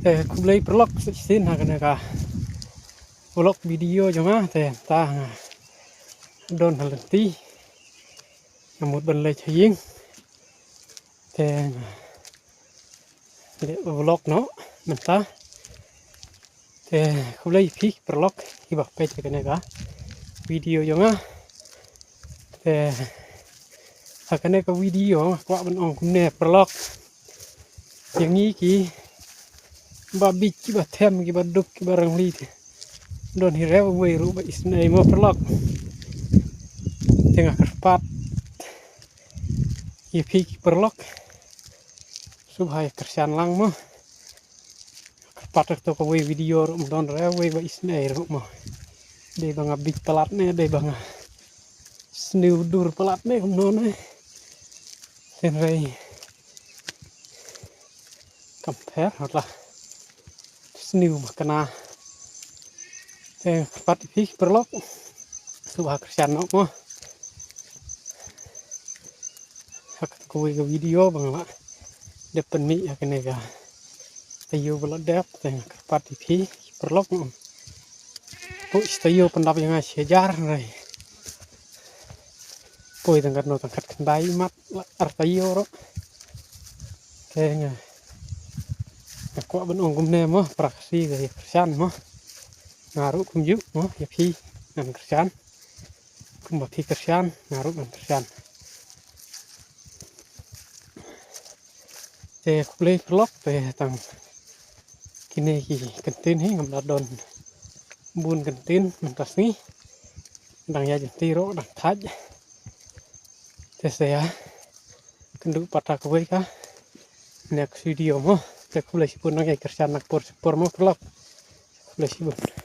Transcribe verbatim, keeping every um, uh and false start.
Te khublei paralok sa shisien ha kane ka vlog video jong nga. Te mynta nga don ha lynti, nga mut ban leit ha ïing. Te nga leh vlog noh mynta. Te khublei phi paralok kiba peit ha kane ka video jong nga. Te ha kane ka video nga kwah ban ong kumne paralok, ïa ngi kiba bieit, kiba them, kiba duk, kiba rangli, te don hi re uwei ruh ba isynei mo paralok. Te nga kyrpad ïa phi ki paralok, sngewbha ïa kyrshan lang mo. Kyrpad, kato kawei video ruh ym don re uwei ba isynei ruh mo. Dei ba nga bieit palat ne dei ba nga sniew dur palat ne kumno ne. Hynrei kam pher, hot la sniew ba kane. Te kyrpad ïa phi paralok, sngewbha kyrshan noh mo. Ha kata kawei ka video ba nga la dep pynmih ha kane ka taïew ba la dep. Te nga kyrpad ïa phi paralok, poi shi taïew pyndap ïa nga shi hajar, hynrei poi tang katno, tang khatkhyndai mat la ar taïew ruh. Te nga, nga kwah ban ong kumne mo, para Khasi ka ïa kyrshan mo. Nga ruh kumjuh mo, ïa phi ngan kyrshan. Kumba phi kyrshan nga ruh ngan kyrshan. Te khublei paralok, te tang kine ki kyntien hi, ngam da don bun kyntien mynta sngi. Dang ïaid lynti ruh dang thait. Te sa ïakynduh pat ha kawei ka next video mo. Te khublei shibun, nang ïa kyrshan na ka por sha ka por mo paralok. Khublei shibun.